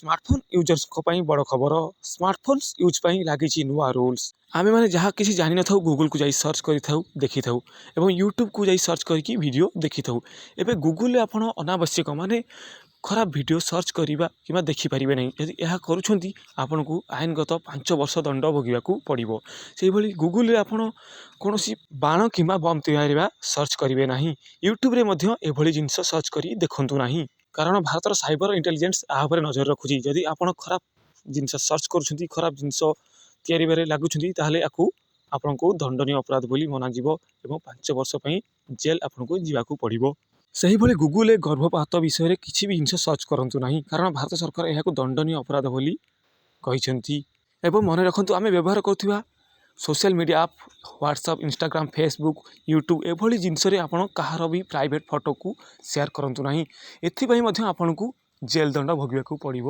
Smartphone ୟୁଜର୍ସଙ୍କ ପାଇଁ ବଡ଼ ଖବର। ସ୍ମାର୍ଟଫୋନ୍ସ ୟୁଜ୍ ପାଇଁ ଲାଗିଛି ନୂଆ ରୁଲ୍ସ। ଆମେମାନେ ଯାହା କିଛି ଜାଣିନଥାଉ, ଗୁଗୁଲକୁ ଯାଇ ସର୍ଚ୍ଚ କରିଥାଉ, ଦେଖିଥାଉ ଏବଂ ୟୁଟ୍ୟୁବକୁ ଯାଇ ସର୍ଚ୍ଚ କରିକି ଭିଡ଼ିଓ ଦେଖିଥାଉ। ଏବେ ଗୁଗୁଲରେ ଆପଣ ଅନାବଶ୍ୟକ, ମାନେ ଖରାପ ଭିଡ଼ିଓ ସର୍ଚ୍ଚ କରିବା କିମ୍ବା ଦେଖିପାରିବେ ନାହିଁ। ଯଦି ଏହା କରୁଛନ୍ତି, ଆପଣଙ୍କୁ ଆଇନଗତ 5 ବର୍ଷ ଦଣ୍ଡ ଭୋଗିବାକୁ ପଡ଼ିବ। ସେହିଭଳି ଗୁଗୁଲରେ ଆପଣ କୌଣସି ବାଣ କିମ୍ବା ବମ୍ ତିଆରିବା ସର୍ଚ୍ଚ କରିବେ ନାହିଁ। ୟୁଟ୍ୟୁବରେ ମଧ୍ୟ ଏଭଳି ଜିନିଷ ସର୍ଚ୍ଚ କରି ଦେଖନ୍ତୁ ନାହିଁ, କାରଣ ଭାରତର ସାଇବର ଇଣ୍ଟେଲିଜେନ୍ସ ଏହା ଉପରେ ନଜର ରଖୁଛି। ଯଦି ଆପଣ ଖରାପ ଜିନିଷ ସର୍ଚ୍ଚ କରୁଛନ୍ତି, ଖରାପ ଜିନିଷ ତିଆରିବାରେ ଲାଗୁଛନ୍ତି, ତାହେଲେ ଆକୁ ଆପଣଙ୍କୁ ଦଣ୍ଡନୀୟ ଅପରାଧ ବୋଲି ମନାଯିବ ଏବଂ 5 ବର୍ଷ ପାଇଁ ଜେଲ୍ ଆପଣଙ୍କୁ ଯିବାକୁ ପଡ଼ିବ। ସେହିଭଳି ଗୁଗୁଲରେ ଗର୍ଭପାତ ବିଷୟରେ କିଛି ବି ଜିନିଷ ସର୍ଚ୍ଚ କରନ୍ତୁ ନାହିଁ, କାରଣ ଭାରତ ସରକାର ଏହାକୁ ଦଣ୍ଡନୀୟ ଅପରାଧ ବୋଲି କହିଛନ୍ତି। ଏବଂ ମନେ ରଖନ୍ତୁ, ଆମେ ବ୍ୟବହାର କରୁଥିବା social media app WhatsApp, Instagram, Facebook, YouTube, ଏଭଳି ଜିନିଷରେ ଆପଣ କାହାର ବି ପ୍ରାଇଭେଟ୍ ଫଟୋକୁ ସେୟାର କରନ୍ତୁ ନାହିଁ। ଏଥିପାଇଁ ମଧ୍ୟ ଆପଣଙ୍କୁ ଜେଲ୍ ଦଣ୍ଡ ଭୋଗିବାକୁ ପଡ଼ିବ।